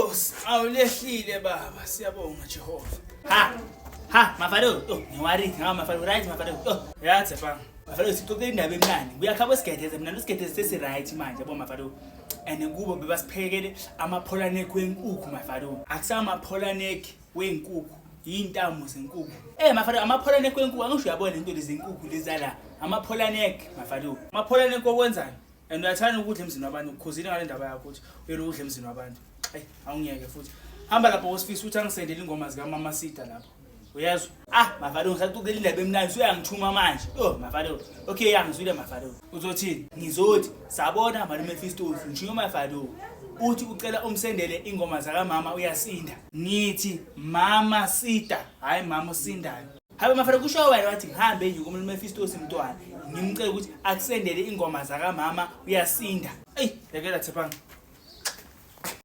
Nkosi, awulehlile baba, siyabonga Jehova. Ha. Ha, Mafalo, oh, ngiworried ngawe Mafalo, right Mafalo. Oh, ya Tsepang. Mafalo sixoxe indaba emnandi. Kuyakhaba usigedeze mina usigedeze sesi right manje yabo Mafalo. And kubo bebasiphekele amapholaneki wenkukhu Mafalo. Akusamapholaneki wenkukhu yintamo zenkukhu. Eh Mafalo amapholaneki wenkukhu angisho uyabona into lezi nkukhu lezala. Amapholaneki Mafalo. Amapholaneki okwenzani? And uyathanda ukudla emzini wabantu ukhuzile ngale ndaba yakho ukuthi uyele ukudla emzini wabantu. Ayi awungiyeke futhi. Hamba lapho usifisa ukuthi angisendele ingoma zikaMama Sida lapho. Uyezwa? Ah Mafalo ngisacocela indaba emnandi usuyangithuma manje. Oh Mafalo. Okay yangizwile Mafalo. Uzothini? Ngizothi sabona malume Fistos ngisho Mafalo. Uthi ucela umsendele ingoma zakamama uyasinda. Ngithi mama sida, hayi mama usindayo. Habe Mafalo kusho wena wathi ngihambe nje kumalume Fistos mntwana. Ngimcela ukuthi akusendele ingoma zakamama uyasinda. Ey, lekela Thepanga.